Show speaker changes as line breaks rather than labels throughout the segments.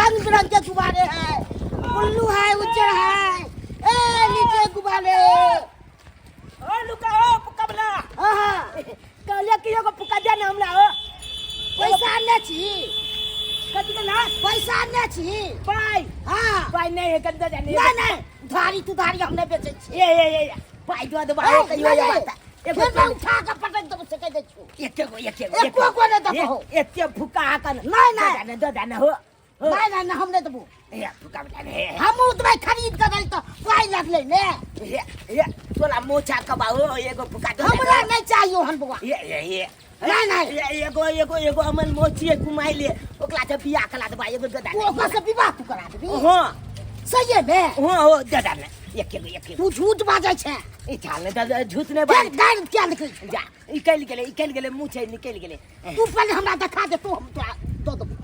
रंग बिरंग के गुब्बारे है, ब्लू है, उज्जर है। ए लीजिए गुब्बारे।
ओ लुका ओ फुक्का वाला।
हाँ हाँ।
कहलिए कि एगो फुक्का दे ना हमरा ओ।
पैसा ने छी।
कथी के ना?
पैसा ने छी।
पाई।
हाँ।
पाई नहीं है कन दे दे।
नहीं नहीं, उधारी तुधारी हम नहीं बेचै छी।
ए ए ए पाई दो देबा
ए,
कहियो
नहीं,
ये
नहीं।
बात। एगो
फिर मैं उठा के पटक देबो से कह दै छियौ।
एके गो एके गो
एको गो नहि देबहो।
एते फुक्का कन।
नहीं, नहीं।
दे दे दे हो।
नहीं नहीं नहीं, हम नहीं देबो।
ए फुक्का बता हे।
हम उतबै खरीद के देल तऽ पाइ लगलै ने।
ए ए तोला मोछा कबाओ एगो फुक्का दे।
हमरा नहीं चाहिए हन बौआ।
ए ए ए
नहीं नहीं।
ए एगो एगो एगो अमन मोची घुमाइ ले ओकरा से बियाह करा देबा एगो दे
तू ओकरा से विवाह तू करा देबी?
हां।
सही में?
हां हो दे दे ने एके गो एके।
तू झूठ बाजै छै।
ई चाल ने दे झूठ ने
फेर
बाज।
गारि किया निकलै छै?
जा निकलि गेलै निकलि गेलै मुँह छै निकलि गेलै।
तू पहिले हमरा देखा दे, तू हम तोरा दऽ देबो।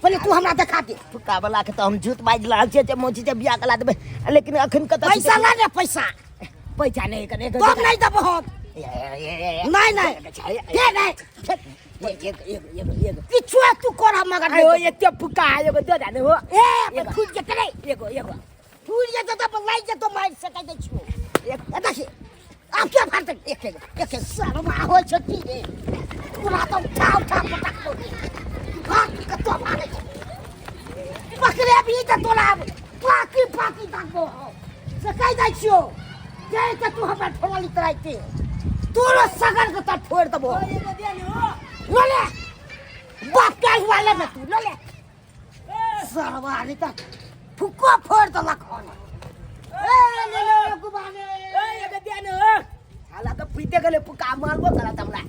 पहिले तू हमरा देखा दे।
फुक्का वाला के तऽ हम झूठ बाजि रहल छियै जे मोची से बियाह करा देबै, लेकिन अखन कतऽ
पैसा ला ने पैसा।
पैसा नहि कने
तब नहीं देबो हम। नहीं नहीं। के नहीं। किछु तू कर मगर
आयो एते फुक्का एगो दे दे हो।
ए फूट जेतै रे।
एगो एगो
फूट जेतै तऽ लागि जेतौ मारि सकै दै छियौ।
एक
देखी आब क्या फाड़तै? एक एगो एक एगो सरवा होइ छै की रे? तोरा तऽ उठा उठा पटक दो। भाग कतौ भागै छै? पकड़े भी तऽ तोरा पाकी पाकी दागबो हम से कहि दै छियौ। जाय तऽ तू हमरा ठोरली तराइते तोरो सगर के तऽ ठोरि देबो। लऽ ले बाप के हुआ ले ने तू लऽ ले सरवा रे तऽ फुक्को फोड़ि देलक हन। ए ले ले गुबारे।
ए एगो दे ने हो। साला के पीते गेलै फुक्का मारबो करत हमरा।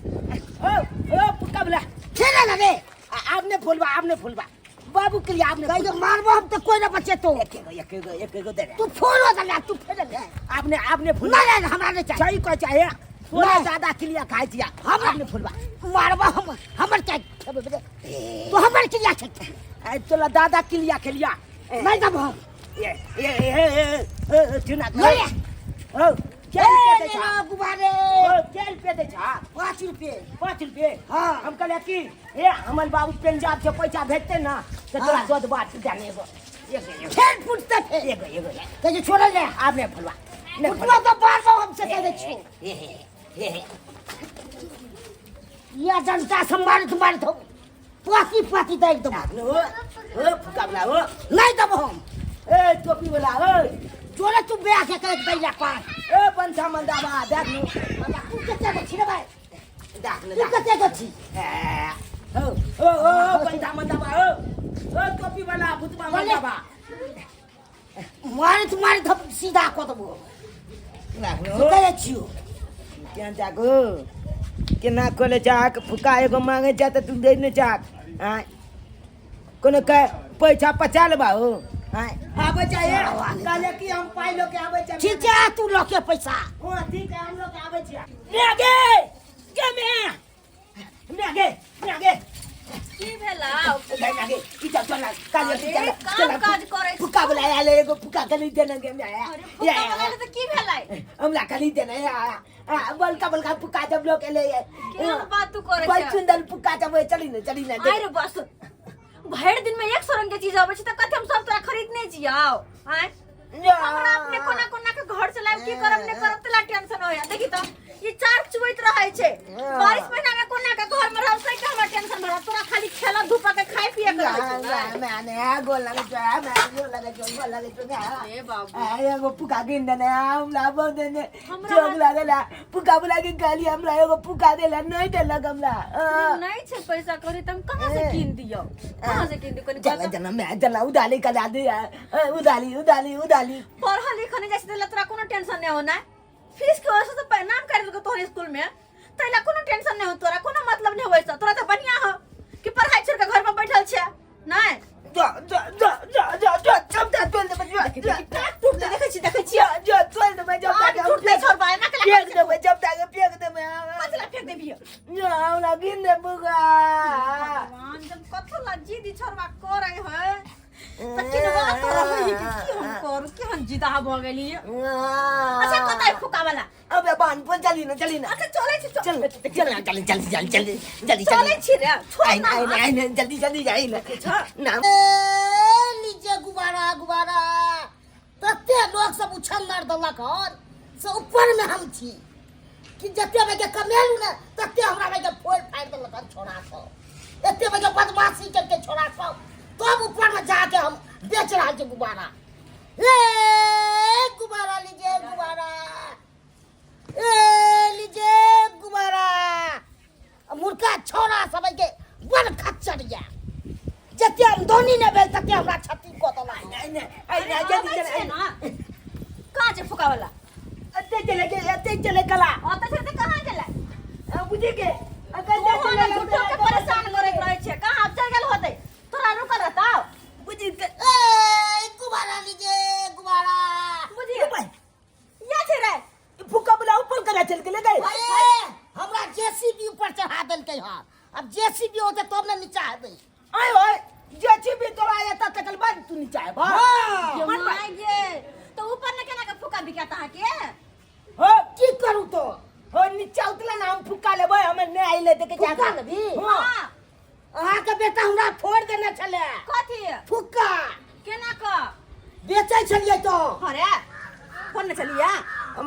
ओ ओ फुक्का वाला।
खेले ना रे।
आब ने फुलबा आब ने फुलबा बाबू के लिए आब ने
कहियो मारबो हम तऽ कोई ना बचेतो।
एक एगो एक एगो एक एगो दे दे।
तू फोड़ो दे तू फेर दे।
आब ने आब ने फुलबा।
नहीं नहीं हमरा नहीं चाहिए।
सही कह चाहिए। थोड़ा
नहीं।
ज्यादा क्लियर खाइ छिया।
हमरा
आब ने फुलबा।
मारबो हम हमर चाहे खेबै बे। तू हमर क्लियर छै।
ए तोला दादा क्लियर खेलिया।
नहीं देबो हम।
ए ए ए ए ए चुना
ले ले।
ओ क्या रुपया दे छा?
गुब्बारे।
ओ क्या रुपया दे छा?
5 रुपये।
5 रुपये?
हाँ।
हम कहले कि ए हमर बाबू पंजाब से पैसा भेजते ना तो तोरा
हाँ।
दो बात जाने एगो। एगो एगो।
फेर फुटते फेर।
एगो एगो।
कहियो छोड़ल ले।
आब ने फुलवा। ने
फुटवा तो बार बार हमसे कह दे छियो।
हे हे हे।
या जनता से मारत मारत हो। पाती पाती दे देबो।
ओ ओ फुका वाला ओ।
नहीं देबो हम।
ए टोपी वाला ओ।
जोरे तू ब्याह के कह दैया पास।
ए पंछा मंदाबा देख नु।
तू कते गो छी रे भाई?
देख ने।
तू कते गो छी?
ए ओ ओ ओ पंछा मंदाबा ओ। ओ टोपी वाला भूतबा मंदाबा।
मारत मारत हम सीधा कऽ देबो।
देख नु।
कते छियो?
केना जागो? केना कोले जाक फुका एगो मांगे जा त तू दे ने जाक। आय कोनो के पैसा पचा लेबा हो। आय आबै चाहिए कहले कि हम पाइ लऽ के आबै छियै।
ठीक छै तू लऽ के पैसा।
हां ठीक है हम लऽ के आबै छियै। रे गे गे मे रे गे रे गे
की भेला?
गे गे ई चल चल कहले कि चल
काम काज करै छी।
फुका वाला आयल एगो फुका कनी देने गे मे आया।
अरे फुका वाला तऽ की भेलै?
हमरा कनी देने आ बलका बलका फुका जब लोग एले।
केहन बात तू करै
बड़
छै?
सुंदर फुका जब चली ने चली ने।
अरे बस भरि दिन में 100 रंग के चीज अबै छै तऽ कथी हम सब तोरा खरीदने छियौ? आँय हमरा अपने कोना कोना के घर चलायब की करब ने करब तला टेंशन होया। देखी तऽ ई चार चुबैत रहै छै। बारिश महीना में कोना के घर में रहब से के हमरा टेंशन भरल। तोरा खाली खेला धूपा के खाय पिए के रहै छौ।
मैं गोल लगे छौ मैं गोल लगे छौ गोल लगे छौ।
ए बाबू
एगो फुका गिन देने हमरा बहुत देने
हमरा
चोक लागल फुका बुला के गाली हमरा एगो फुका देला नहीं देलक हमरा।
नहीं छै पैसा कौड़ी त हम कहाँ से कीन दियौ? कहाँ से कीन दियौ कनी?
जला जला मैं जला उदाली करा दे उदाली उदाली उदाली।
पढ़ल लिखल नहीं जाइ छै तोरा कोनो टेंशन नहीं होना। फीस के वजह से तो नाम कर देलको तोहर स्कूल में तैला कोनो टेंशन नहीं हो तोरा कोनो मतलब नहीं होय छै। तोरा तो बढ़िया हो कि पढ़ाई छोड़ के घर में बैठल छै नहीं।
जा जा जा जा जा जा जब तक तोल देबै जा जा
टूटते देखै छी देखै छी
जा जा तोल देबै जब तक
टूटते छोड़ बा ना कला
फेंक देबै जब तक फेंक देबै।
कथी ला फेंक देबियो?
जा हमरा गिन दे बुगा।
भगवान जब कथो ला जिद छोड़बा करै है। तऽ किनबा तऽ रहै कि की हम करू केहन जिदा भऽ गेली अच्छा कतऽ फुका वाला
अबे बान बोल चली ना चली ना
अच्छा चलै छी
चल चल ना चल जल्दी जल्दी जल्दी जल्दी
चलै छी रे छोड़
आई
ना
आई आई ना जल्दी जल्दी आई ना ना
ए, लीजिए गुब्बारा गुब्बारा तते लोग सब उछन्नर देलक हन से ऊपर में हम छी कि जते बजे कमेलू ने तते हमरा बजे फोड़ फाड़ि देलक हन छोड़ा सब एते बजे बदमाशी करके छोड़ा सब तब ऊपर में जाके हम बेच रहल छी गुब्बारा ए गुब्बारा लीजिए गुब्बारा ए लीजिए गुब्बारा आ मुर्खा छौड़ा सब के बड़ खच्चर या जते आमदनी नहि भेल तते हमरा क्षति कऽ देलक
आई ना आई ना जल्दी
आबै
चल
छियै ना कहाँ छै फुका वाला
एते चले के एते चले कला
ओतऽ छै तऽ कहाँ गेलै
बुझे के अगर
तू हमरा झूठो के परेशान करैत रहै छै कहाँ आब चल गेल होतै तोरा रुकल रहतौ
बुझी के
ए गुब्बारा लीजिए गुब्बारा
बुझी या छै रे
फुका बुला ऊपर करा चल के ले गए
ए हमरा जेसीबी ऊपर चढ़ा देलकै हन अब जेसीबी होतै तब ने नीचा हेबै
आय ओए जेसीबी तोरा आया ता तकल बाद तू नीचा आबा
हाँ।
मन
माय गे तो ऊपर ने केना के फुका बिकाता अहाँ के
हो
की करू तो
हो नीचा उतला ना हम फुका लेबै हमें नै आइले देखे जा
फुक्का लेबही?
हां
हाँ
अहाँके बेटा हमरा फोड़ देने छलै
कथी
फुक्का
केना क
बेचै छलियै तो
अरे फोन ने चलिया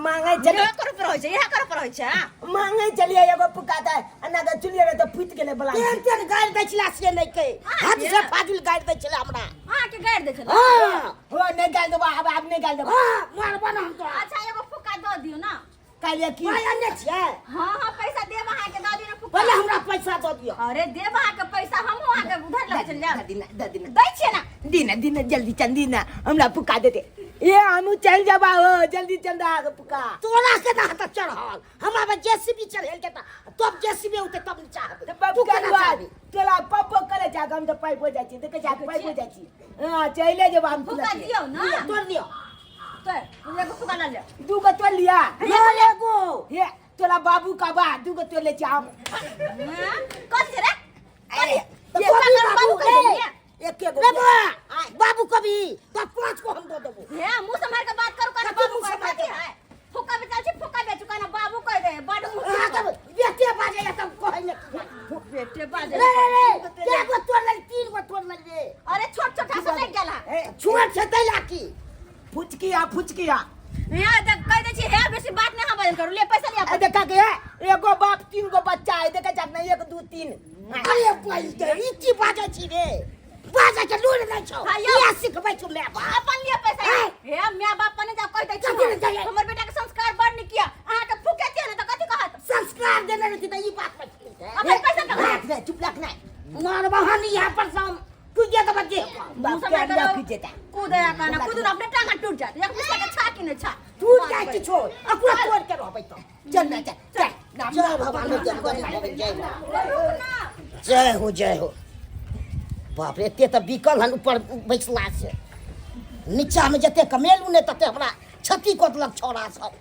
मांगे चले
इएह करे पर होइ छै इएह करे पर होइ छै
मांगे चलिए एगो फुका दे अन्ना के चुलिए रे तो फूट गेलै बला
तेहन तेहन गारि दै छलै से नहि के
हाँ,
हद से
ये।
फाजुल गारि दै छलै हमरा
अहाँ के गारि दै छलै
हाँ
हो नै गाल देबा आब आब नै गाल देबा
हाँ मारबा ना हम तोरा
अच्छा एगो फुक्का दऽ दियौ ना
काल्हि की
पाइ अनने छियै
हाँ हाँ पैसा देब अहाँ के दऽ दियौ ना फुक्का
पहिले हमरा पैसा दऽ दिअ
अरे देब अहाँ के पैसा हमहूँ अहाँ के उधार लऽ चलि जायब
दीना दे दीना
दै छियै ना
दीना दीना जल्दी चल दीना हमरा फुका दे दे ए हमू चल जबा हो जल्दी चल दा आगे फुका
तोरा के ना हाथ चढ़ल हमरा पर जेसीबी चढ़ेल के तब जेसीबी उठे तब नीचा हेबै
तू
तू केना चढ़बी
तोरा पप्पो करे जा हम तो पाइप हो जाइ छी देखे जा पाइप हो जाइ छी हां चले जेबा हम
फुका दियौ ना
तोड़ दियौ
तो एगो फुका लऽ लिअ
दू गो तोड़ लिया
ले एगो
हे तोरा बाबू का बा दू गो तोड़ ले छी हम
हाँ? कथी रे
अरे
तो
ये
कभी
फुका
बाबू
बाबू कह देलियै।
एके गो
रे बौआ बाबू कभी तो पांच को हम दे देबो
हे मुंह संभाल के बात करू काना
कथी
बाबू
मुँह
कह
सम्हार के?
कथी है फुका बेचल छी फुका बेचू काना बाबू कह दे बड मुंह
अहाँ के बेटे बाजे या तब कहै ने की
बेटे बाजे
रे रे रे के गो तोड़ लेल तीन गो तोड़ लेल रे
अरे छोट छोट हाथ लागि गेल है
ए
छुअत छै तै ला की
फुचकिया फुचकिया
हे देख कह दे छी हे बेसी बात नहीं हम बजल करू ले पैसा लिया
ए देखा के है एगो बाप तीन गो बच्चा है देखा जात ना एक दू तीन
अरे बैल के ई की बाजै छी रे बाजै के लूर नै छौ
हाँ, यौ।
इएह सिखबै छौ my बाप
अपन लिए पैसा
हे।
हे my बाप पने जाओ कह दे
कथी ले
छी
जाइए?
हमर बेटा के संस्कार बड़ नीक किया अहाँ के फूके छियै ने त कथी कहत
संस्कार देने रहती तऽ ई बात पर
अपन पैसा कहाँ?
राख ने चुप रख ने
मारबा हनी यहाँ पर से हम कुदिया तऽ बच्चे
बाप के अंडा खींचेता
कूदे काना कूदू ने अपने टांगा टूट जात एक मिस्ता के छा कि नहीं छा
टूट जाइ किछो अकुरा तोड़ के रहबै तऽ
चल ना चल चल नाम
जय भगवान जय भगवान जय
रुक ना
जय हो जय हो बाप रे एते तऽ बिकल हन ऊपर बैसला से नीचामे जते कमेलू ने तते हमरा क्षति कऽ देलक छौड़ा सब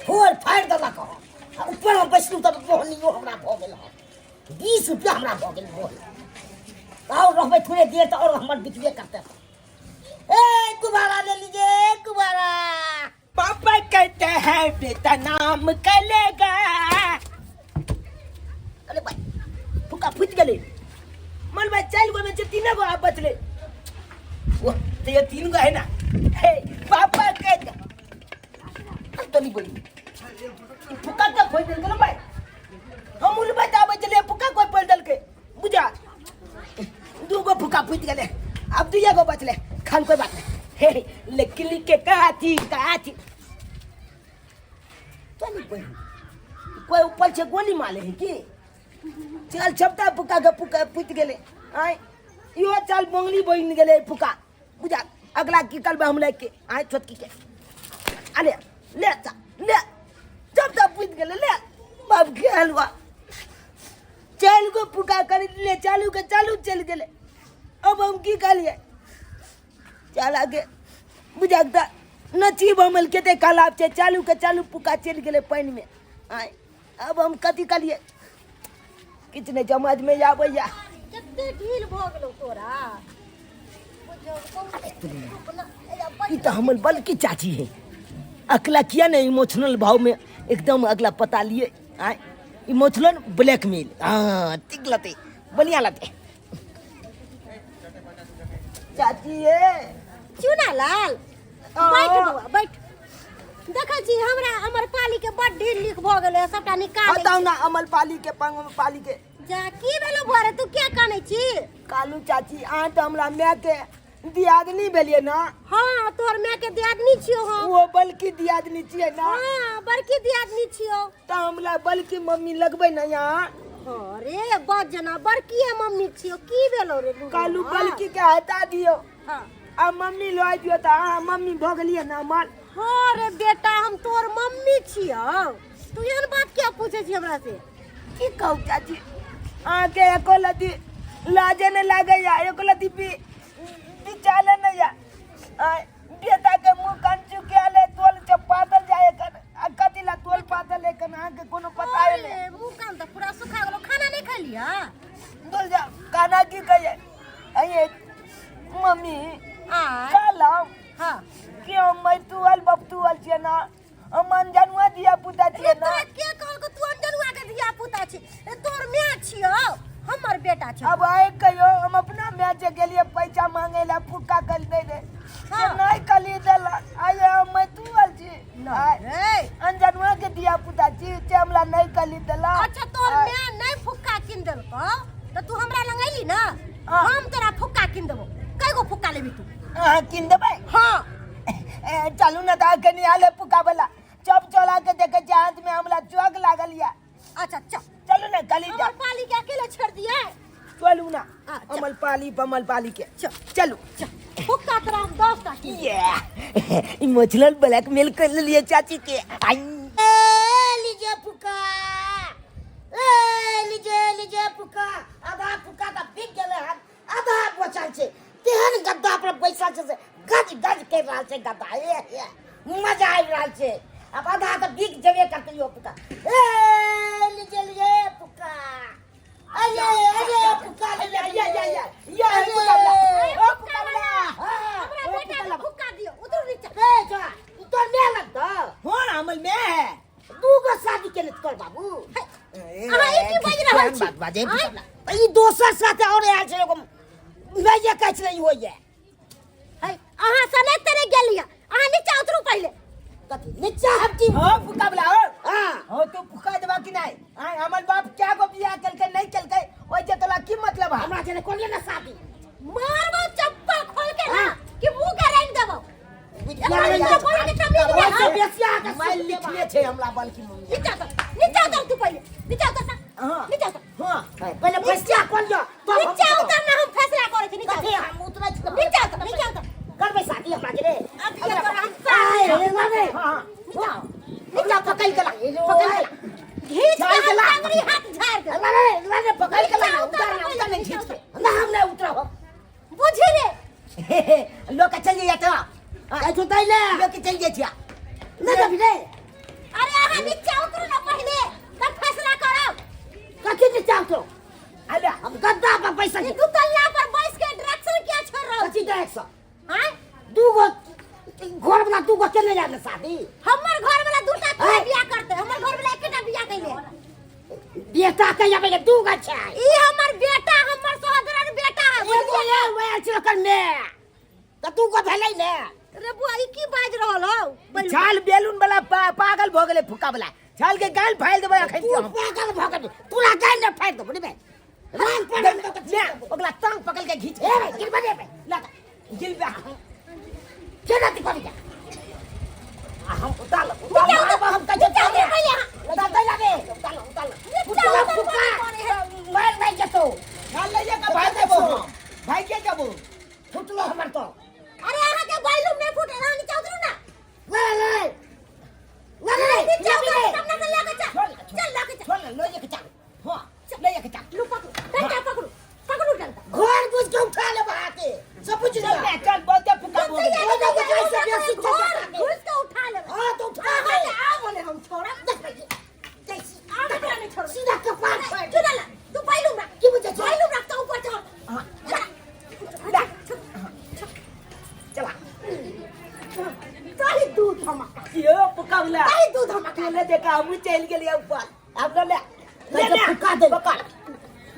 फोड़ फाड़ि देलक हन आ ऊपरमे बैसलू तऽ बोहनियो हमरा भऽ गेल हन 20 रुपया हमरा भऽ गेल बोहनी और रहबै थोड़े देर तऽ और हमर बिकबे करतै ए गुब्बारा ले लीजिए गुब्बारा
पापा कहते हैं बेटा नाम कलेगा अरे भाई फुका फूट गेलै मन भाई चारि गो में से तीन गो आब बचले वो तो ये तीन गो है ना हे पापा कहते अब तो नहीं बोली ई फुका का फोड़ देलकै ना भाई हम उल बताबै छलियै फुका कोई फोड़ देलकै बुझा दू गो फुका फूटि गेलै आब दुइए गो बचलै खान कोई बात नहीं हे लेकिन के काथी काथी चल कोई कोई ऊपर से गोली मारे है की चल छपता फुका के फुका फूटि गेलै आय इहो चल बोंगली बनि गेलै फुका बुझा अगला की करबै हम लैके आय छोटकी के अरे ले जा ले जब तक फूटि गेलै ले बाप के हलवा चारि गो फुका खरीद ले चालू के चालू चलि गेलै अब हम की कहलियै चल आगे बुझा तऽ नसीब हमर कते खराब छै चालू के चालू फुका चलि गेलै पानिमे आय अब हम कथी कहलियै किछु नहि समाजमे आबैया
कते ढील भऽ गेलौ तोरा
ई तऽ हमर बल्कि चाची है। अकला किया ने इमोशनल भाव में एकदम अगला पता लिए आय इमोशनल ब्लैकमेल। हाँ ठीक लते, बढ़िया लते चाची ये।
चुना लाल बैठ बौआ बैठ। देखै छी हमरा अमर पाली के बड ढील लीक भऽ गेलै, सबटा निकाल
बताउ ना अमर पाली के पंग पाली के।
जा की भेलो बौआ रे, तू किया कानै छी?
कालू चाची अहाँ तऽ हमरा माय के दियादनी भेलियै ना।
हाँ तोहर माय के दियादनी छियो हम।
वो बल्कि दियादनी छियै ना।
हाँ बड़की दियादनी छियो।
तऽ हमरा बल्कि मम्मी लगबै ना यहाँ।
अरे बज जना बड़की है मम्मी छियो, की भेलो रे लुलु?
कालू बल्कि के हटा दियो।
हाँ।
आ मम्मी लऽ दियो तऽ अहाँ मम्मी भऽ गेलियै ना हमर।
हाँ रे बेटा हम तोहर मम्मी छियो, तू एहन बात किया पूछै छी हमरा से?
की कहू चाची अहाँके एको लती लाजे नहि लागैया, एको लती विचारे नहि या। बेटा के मुँह कान चुकिया ले तोल के पातल जाय एखन, आ कथी ला तोल पातल एखन अहाँके कोनो पता नहि।
अरे, मुँह कान तऽ पूरा सुखा गेलो, खाना नहि खेलिया?
बोल जा खाना की कहिए? अये मम्मी
आय।
कहलहुँ
हाँ।
कि हम मैतुअल बपतुअल छियै ना, हम अनजनुआ धिया पुता छियै ना।
तोरा के कहलको तू अनजनुआ के धिया पुता छी? ए, तोर माय छियौ, हमर बेटा छियौ।
अब आए कहियो हम अपना माय से गेलियै पैसा मांगे ला, फुक्का कर दे रे।
हाँ।
से नहीं कली देला। आये हम मैतुअल छी।
नहीं रे।
अनजनुआ के धिया पुता छी, से हमरा नहीं कली देला।
अच्छा तोर
आय।
माय नहीं फुक्का किन देलको त तू हमरा लग अइली ना,
हाँ।
हम तोरा फुक्का किन देबो। कय गो फुक्का लेबी तू?
अहाँ किन देबै?
हाँ।
ए, चलू ना तऽ कनी आले फुक्का वाला चप चला के देखे छी, हाथ में हमरा चौक लागल या।
अच्छा चल
चलू ना कली जा।
हमर पाली के अकेले छोड़ दिए?
चलू ना।
हाँ, चल।
अमल पाली बमल पाली के।
चल।
चलू।
चल। फुक्का तोरा हम 10 टा किन
ये इमोशनल ब्लैकमेल कर लिए चाची के। आई।
ए, लीजिए फुक्का, ए, लीजिए, लीजिए फुक्का। आधा फुक्का तऽ बिक गेलै हन, आधा बचल छै। तेहन गद्दा पर बैसल छै से गज गज करि रहल छै गद्दा। ए, ए, मजा आबि रहल छै। आब आधा तऽ बिक जेबे करतै यो फुक्का। ए, लीजिए, लीजिए फुक्का। अरे, अरे, फुक्का ले
या, या, या, या, या,
अरे,
फुक्का वाला। ओ, फुक्का वाला।
हाँ,
हमरा
ओ,
बेटा
फुक्का
के
वाला। फुक्का दियो, उतरू नीचा। ए, जा, ई तोर मेल लगतौ।
हाँ, हमर मेल है।
दू गो शादी केने तोर बाबू। अहाँ ई की बाजि रहल छी?
बात बाजे,
आँय?
फुक्का वाला।
ई दोसर साथे और आयल छै एगो। लइए कहै छलै ई होइए। है, अहाँ सने तने गेलियै। अहाँ नीचा उतरू पहिले। कथी? नीचा हम की?
हाँ, फुक्का वाला, हाँ।
हाँ।
हाँ, तू फुक्का देबा कि नहीं? हाँ, हमर बाप क्या गो बियाह केलकै, नहीं केलकै, ओइ जे तोरा की मतलब है?
हमरा जेने कोलिए ना शादी। मारबो चप्पल खोल के ना,
हाँ।
कि मुंह के रंग देबो।
नीचा
नीचा बोले के तमीज नहीं है।
ओइसे बेसी अहाँके मारि लिखने छै हमरा बल्कि मम्मी।
नीचा उतर, नीचा उतर तू पहिले। नीचा उतर ना।
हाँ।
नीचा उतर।
हाँ।
पहिले फैसला कर लियो, तब हम नीचा उतर ना, हम फैसला करै छी। नीचा
कथी
हम उतरै छी? नीचा उतर, नीचा उतर।
करबै शादी हमरा के रे।
अब ये तोरा हम
आय,
शादी
रे, रे, रे।
हाँ,
हाँ।
नीचा पकड़ के ला, पकड़ के ला। घीच के
झाड़ के
हम
ला।
टांगरी हाथ झाड़ दे।
ला, रे, ला, रे, पकड़ के ला,
नीचा
उतर ना,
उतर,
उतर नहीं,
नीचा
घीच के। ना, हम नहीं उतरब।
बुझी रे।
लोक के चल जाइए तो।
हाँ।
ऐसो तै ले। लोक के चल जाइए छिया।
ना जबी रे। अरे अहाँ नीचा उतरू ना पहिले, तब फैसला करब।
कथी नीचा उतरो? अरे
हम गद्दा पर बैसल छी। दू तल्ला पर बैस के डायरेक्शन किया छोड़ रहल
कथी डायरेक्शन?
आँय?
दू गो घर वाला दू गो केने जाने शादी?
हमर घर वाला दूटा
आँय?
के बियाह करते, हमर घर वाला एकेटा बियाह कैले।
बेटा के आबै दू गो छै।
ई हमर बेटा, हमर सहोदरन बेटा है।
एगो ले वएह छै ओकर my. तऽ दू गो भेलै ने।
रे बुआ, ई की बाजि रहल हौ?
छाल बेलून वाला पागल भऽ गेलै फुक्का वाला। छाल के गाल फाड़ि देबै अखन
तू
हम।
पागल भऽ गेलै, तोरा गाल नहि फाड़ि देबौ रे बे। राम पर
ले, ले, ओकरा टांग पकड़ के घीच।
ए रे, गिरबे रे बे।
ला, गिरबे।
केना तू करी जा?
आ हम उतार, उतार,
नीचा उतर,
हम कहै छियौ,
नीचा उतर पहिले।
उतार, दै ला रे। उतार, उतार।
नीचा उतर,
फुक्का।
पड़े है। मार लागि जेतौ।
छाल लइए के भागि जेबौ हम। भागिए जेबौ।
फुटलो हमर तो। अरे अहाँ के बैलूम नहीं फुटल, अहाँ नीचा उतरू ना।
ले, ले। ले, ले,
नीचा
ले,
उतर,
ले।
सामने से लऽ के चल।
छोड़,
चल, लऽ के चल।
छोड़, लऽ के चल। हाँ, लऽ के चल।
लू, पकड़ू, डंडा पकड़ू, पकड़ू डंडा।
घर घुस के उठा लेब अहाँके। सब बुझि
चल
लिअ।
बे,
चल, बहुते फुक्का भऽ गेलै।
चल,
ओहि
चल,
जगह
चल,
से बेसी
घर
चल।
घुस के उठा लेब।
हाँ, तो उठा
अहाँ
ले।
के आब बोले हम छोड़ब।
देख भाई, जैसी
आब तोरा नहि छोड़ब।
सीधा कपार फाड़ि
चुना ला, तू बैलूम राख।
जका हमहूँ चलि गेलियै ऊपर। आब ले ले
ले,
ले,
फुका दे।
पकड़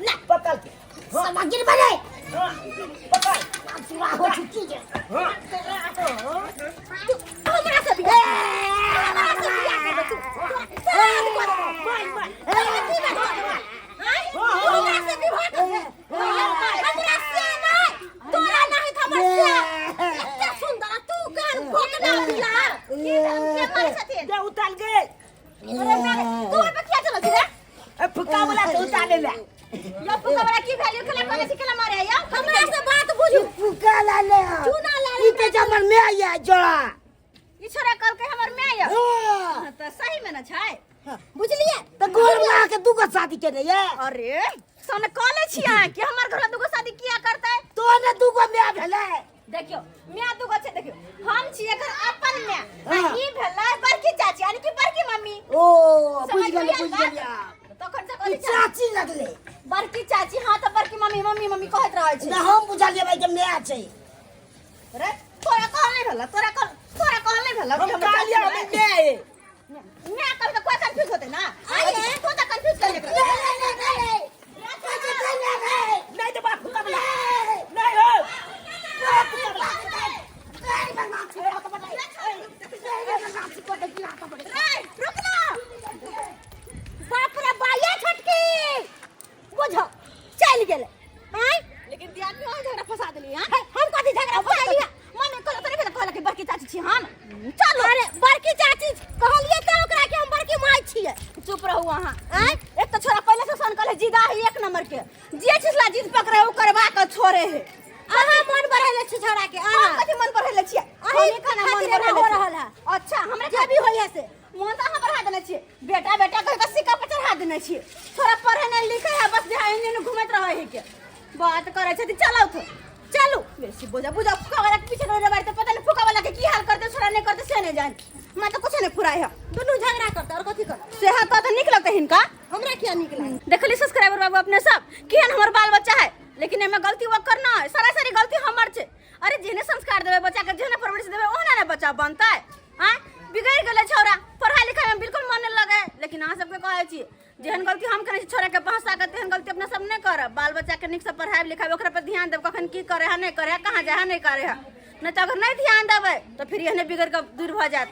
ना
पकड़ के।
साला गिर बने।
हाँ, पकड़।
सुरा हो चुकी है।
हाँ।
तू हमरा से बियाह, हमरा से बियाह करबे तू? तोरा याद कर
मार मार।
तोरा की बात करबे? आँय? तू हमरा से विवाह करबे? हमरा से नहीं, तोरा नहीं त हमर से। एते सुंदर आ तू केहन भोकना बिलार। की भेल? के मारै छथिन?
दे उतार गे।
अरे मारे, तू ओहि पर किया चलल छी रे?
ए, फुका वाला के उतारे ले।
यो फुका वाला की भेल? यो केला कहै छी, केला मारे यो? हमरा से बात बुझू।
फुका ला ले।
चूना ला ले।
ई तऽ हमर my ये जोड़ा।
ई छोरा कहलकै हमर my ये।
हाँ।
तऽ सही में न छै, बुझलियै?
तऽ गोर माँ के दूगो शादी केने ये।
अरे सन कहले छी अहाँ कि हमर घर दूगो शादी किया करतै?
तो ने दूगो my भेलै।
देखियो, my दूगो छै। देखियो, हम छी एकर अपन my आ
हाँ।
ई भेलै बड़की चाची, यानी कि बड़की मम्मी।
ओ
समझ
बुझि गेलियै,
गेलियै
बुझि
बात?
गेलियै।
तखन से
ई
कहै छै
चाची लगलै।
बड़की चाची। हाँ, तऽ बड़की मम्मी मम्मी मम्मी कहैत रहै छै।
ना, हम बुझलियै भाई के my छै।
रे, तोरा कहल नहि भेल? तोरा कहल, तोरा कहल नहि भेल कि
हम
हमर
कहलियै
चाची
हमर
है?
My है।
My कहबै तऽ कोइ कंफ्यूज होतै ना? आये, तू तऽ कंफ्यूज कर एकरा।
नहीं नहीं नहीं नहीं नहीं।
नहीं तो बाप फुका वाला नहीं हो।
रे, रुक ना। बाप रे बाया, छोटकी बुझो चलि गेलै। आँय, लेकिन दियादनी और झगड़ा फंसा देली। हां, हम कथी झगड़ा फंसा? मम्मी कहलो तोरे के कहलक कि बड़की चाची छी हम। चलो। अरे बड़की चाची कहलिए त ओकरा कि हम बड़की माय छियै। चुप रहू अहाँ। आँय, एक तऽ छोरा पहिले से सन कहले जिदा ही एक नंबर के जे छिसला जिद पकड़े उ करवा के छोड़े है।
अहाँ मन बढ़ेले छी छोरा के।
हम कथी मन बढ़ेले छियै?
अहीं
हम केना मन
खातिर एना
बढ़ेले
हो
छियै?
रहल है।
अच्छा, हमरा
जे भी होइए से।
मन तऽ अहाँ बढ़ा देने छियै। बेटा बेटा कहि कऽ सिक्का पर चढ़ा देने छियै। थोड़ा पढ़े नहि लिखे है, बस जहाँ एने ओने घूमैत रहै है के बात करै छथिन। चलू तो चलू, बेसी बोझा बुझा फुका वाला के पीछे रहै बारी तऽ पता नहि फुका वाला के की हाल करते छोरा, नहि करते से नहि जान। हमरा तऽ कुछो नहि फुराइ है।
दुनू झगड़ा करते और कथी करते?
से है तऽ नीक लगतै हिनका?
हमरा किया नीक लागे?
देखली सब्सक्राइबर बाबू अपने सब, केहन हमर बाल बच्चा है। लेकिन एहिमे गलती ओकर न है, सरासरी गलती हमर छै। अरे, जेहने संस्कार देबै बच्चा के, जेहने परवरिश देबै, ओहने ने बच्चा बनतै। आँय, बिगड़ि गेलै छौड़ा, पढ़ाइ लिखाइमे बिल्कुल मन नहि लगै। लेकिन अहाँ सबके कहै छी, जेहन गलती हम केने छी छोरा के पहुँचा के, तेहन गलती अपना सब नहि करब। बाल बच्चा के नीकसँ पढ़ाइ लिखाइ, ओकरा पर ध्यान देब, कखन की करे है, नहि करे है, कहाँ जाइ है, नहि करे है। नहि तऽ अगर नहि ध्यान देबै तऽ फिर एहने बिगड़ि कऽ दूर भऽ जायत।